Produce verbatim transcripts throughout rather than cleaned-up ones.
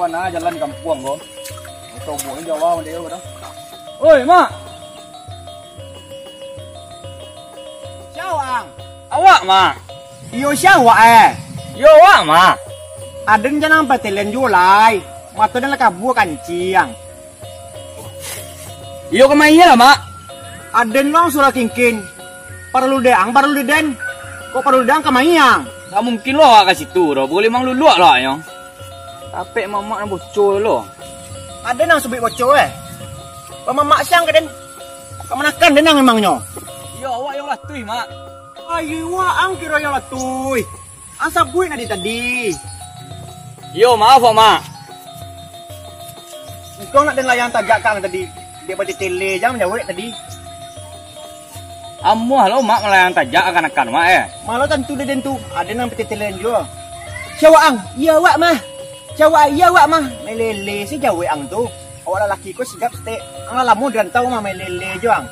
Mana jalan kampuang ko? Tobok ni jauah mah dia ko. Oi, Mak. Sia, Ang? Awak, Mak. Iyo, sia awak, eh? Iyo, awak, Mak. Aden jangan patelen juo lai. Mato den lah kabua kanciang. Iyo, kamai lah, Mak. Aden lo ang surang kingkin. Paralu dek ang, paralu dek den. Kok paralu dek ang kamai ang? Ndak mungkin lo awak ka situ doh. Buliah mang luluak lo awaknyo. Tapek mamak nan boco lo. Aden ang subuik boco, eh. Bamamak siang ka den. Kamanakan den ang emangnyo? Iyo, awak yang latuih, Mak. Ayo, awak ang kiro yang latuih. Ang sabuik nadi tadi. Iyo, maaf, Mak. Untuang nak den layang tajak ka ang tadi. Dek batitele jan manjawek tadi. Amuah lo, Mak, malayang tajak kamanakan, Mak, eh. Malo tantu dek den tu. Aden ang batitele juo. Sia awak ang? Iyo, awak mah. Sia awak, iyo, awak mah. Malele se jawek ang tu. Awak lalaki ko sigap saketek. Ang lah lamo di rantau mah, malele juo ang.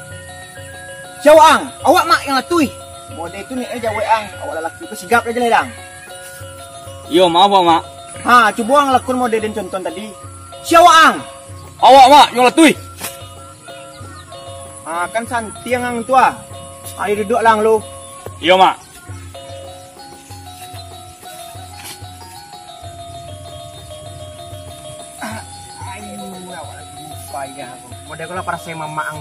Sia awak ang? Awak, Mak, yang latuih. Mode tu ni, eh, jawek ang. Awak lalaki ko sigap aja lah, Dang. Iyo, maaf, Mak. Ha, cubo ang lakun mode den contoh tadi. Sia awak ang? Awak, Mak, yang latuih. Ha, kan santiang ang tu, ah. Ayo duduak lang lu. Iyo, Mak. Ayo, awak lagi payah aku. Model ko lah parasai mamak ang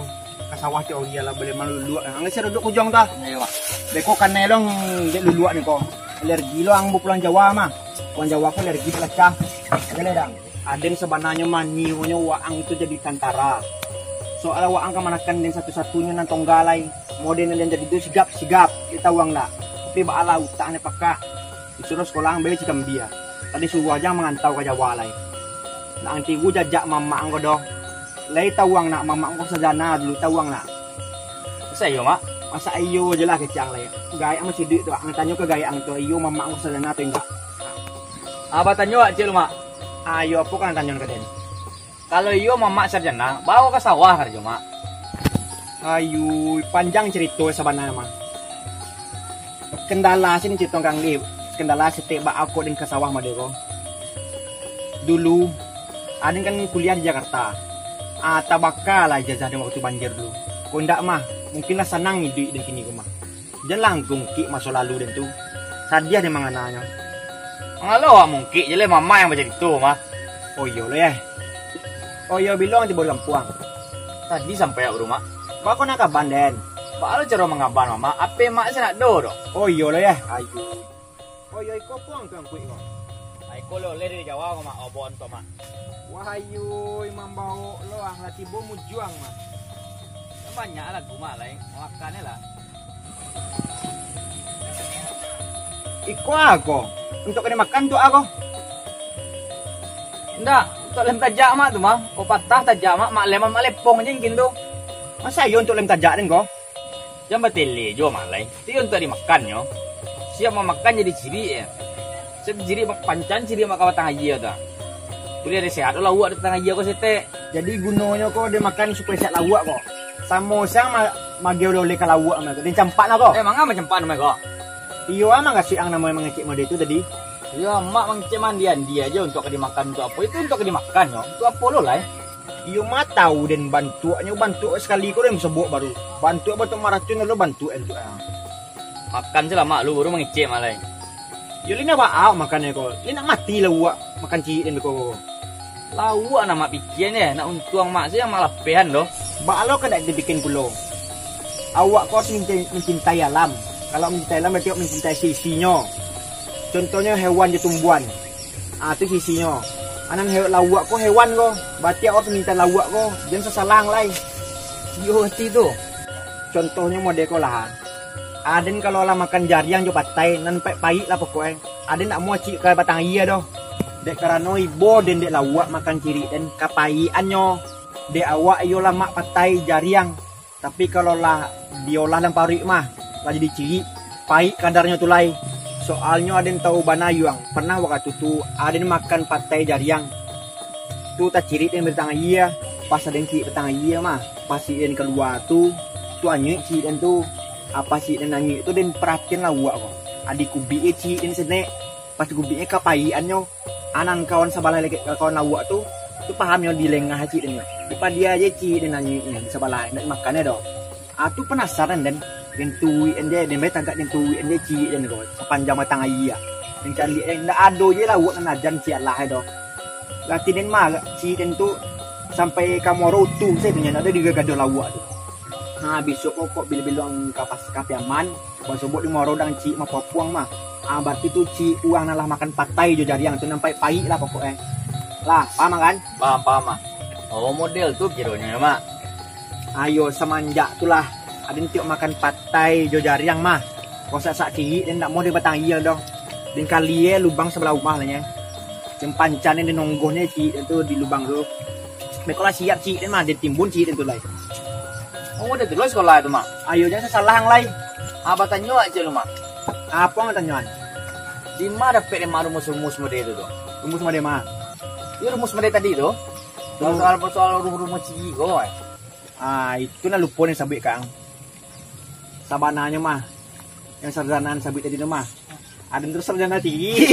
ka sawah cok iya lah, buliah mang luluak. Ang sia duduak ujuang tu, ah. Iyo, Mak. Beko kanai long dek luluak ni ko. Alergi lo ang bapulang Jawa mah. Pulang Jawa ko alergi balacah. Aja lah, Dang. Aden sabananyo manionyo waang tu jadi tantara. Soal waang kamanakan den satu-satunyo nan tongga lai. Model nan den jadi tu sigap-sigap, dek tawang dak. Tapi baalah utak ni pakak. Disuruh sekolah ang bae cikambia. Tadi suruah jang mangantau ka Jawa lai. Nak ang tiru jajak mamak ang ko doh. Lai tawang nak mamak ang ko sarjana dulu tawang nak. Masa iyo, Mak? Masa iyo je lah kecek ang lai. Gaek ang masih duit tu, ang tanyo ka gaek ang tu, iyo mamak ang ko sarjana atau indak. Apa tanyo wak ciek lu, Mak? Ayo, apo kan tanyo ka den? Kalau iyo mamak sarjana, bawa ka sawah karajo, Mak. Ayui, panjang carito sabananyo mah. Kendala sini carito kang di, kendala saketek baa kok den ka sawah mah dek ko. Dulu, aden kan kuliah di Jakarta. Ah, tabaka lah ijazah den wakatu banjir dulu. Kok indak mah, mungkin lah sanang iduik den kini ko mah. Jan lah ang ungkik maso lalu den tu. Sadiah den mangananyo. Mangalo awak mungkik je leh, mamak yang bacarito mah. Oh iyo lo yeh. Oh iyo, bilo ang tibo di kampuang? Tadi sampai awak rumah. Baa kok nak kaban den? Baa lo caro mangaban mamak, ape mak se nak do doh. Oh iyo lo yeh. Ayo. Oh iyo, iko puang tu angkuik ko. Ah, iko oleh-oleh dari Jawa ko, Mak. Oh, bon tu, Mak. Wahayui, mambawok lo ang lah tibo mujuang, Mak. Banyak lagu, Mak, lai. Makan lah. Iko ago. Untuk ka dimakan tu ago. Ndak, untuk lem tajak, Mak, tu, Mak. Ko patah tajak, Mak, mak lem, mak lepong je mungkin tu. Masa iyo untuk lem tajak den ko? Jan batele juo, Mak, lai. Tu iyo untuak dimakannyo. Siap mamakan jadi cirik, yo. Siap cirik mak pancan, cirik mak ka batang aia tu. Buliah ado sehat tu lauak di batang aia ko saketek. Jadi gunonyo ko dimakan supayo sehat lauak ko. Samo siang ma-, magiah oleh-oleh ka lauak mah ko. Den campak nah ko. Eh, manga mancampak namo ko? Iyo, ah, mangasuik ang namo mangecek mode tu tadi. Iyo, mak mangecek mandi-andi aja untuak ka dimakan, untuak apo? Itu untuak ka dimakan, yo. Untuak apo lo lai? Iyo mah tau den bantuaknyo, bantuak sakali ko den basobok baru. Bantuak, bantuak maracun lo bantuak, bantuak, ah. Makan se lah mak lu, baru mangecek mak lai. Iyo, lai nak baa makannyo ko? Lai nak mati lauak makan cirik den beko ko? Lauak nak mak pikian, yo, nak untuang mak se yang mak lapehan doh. Baa lo kan dak dibikin pulo? Awak ko harus mencintai, mencintai alam. Kalau mencintai alam, berarti awak mencintai isi-isinyo. Contohnyo hewan jo tumbuhan. Ah, tu isi-isinyo. Anan he-, lauak ko hewan ko. Berarti awak tu minta lauak ko. Jan sasalang lai. Iyo, arti tu. Contohnyo mode ko lah. Aden kalau lah makan jariang jo patai, nan paik-paik lah pokok e. Aden ndak amuah cirik ka batang aia doh. Dek karano ibo den dek lauak makan cirik den kapaiakannyo. Dek awak iyo lah mak patai jariang. Tapi kalau lah diolah dalam paruik mah, lah jadi cirik, paik kadarnyo tu lai. Soalnyo aden tau bana yuang, pernah wakatu tu aden makan patai jariang. Tu tacirik den batang aia, pas aden cirik batang aia mah, pas cirik den kalua tu, tu anyuik cirik den tu. Apo cirik den anyuik tu den paratian lauak ko. Adi kubik e cirik den saketek, pas kubik e kapaiakannyo. Anang kawan sabalah lagi, kawan lawak tu, tu paham nyo di lengah ciek den nyo. Di padia je ciek den nanyuik nyo di sabalah, ndak makan nyo doh. Ah, tu penasaran den. Den tuik den je, den bae tagak den tuik den je ciek den ko, sapanjang batang aia. Den caliak den, ndak ado je lawak nan ajan ciek lah doh. Berarti den mah ciek den tu sampai ka Muaro Utu sajo nyo, ndak ado di gagado lawak tu. Ha, bisuak pokok bilo-bilo ka pas ka Piaman, Basobok di Muaro Udang ciek mapapuang mah. Ah, berarti tu ciek urang nan lah makan patai jo jariang tu, nampak paik lah pokok eh. Lah, paham kan? Paham, paham, Mak. Oh, model tu kironyo yo, Mak. Ayo, samanjak tu lah, aden tiok makan patai jo jariang mah. Kosak sak ciek, den ndak mau di batang aia doh. Den kalia lubang sabalah rumah lah nyo. Den pancan den nonggoh nyo ciek tu di lubang tu. Beko lah siap ciek den mah, den timbun ciek den tu lai. Oh, udah terus sekolah tu, Mak. Ayo, jangan salah ang lai. Abah tanyo aja lu, Mak. Apo ang tanyoan? Di ma dapek dek Mak rumus-rumus model tu, tu? Rumus model ma? Iyo, rumus model tadi tu. Rumus. Soal-soal rumus-rumus ciek ko, eh. Ah, itu nan lupo ni sabuik ka ang. Sabananyo mah, yang sarjana sabuik tadi tu mah, aden tu sarjana tinggi.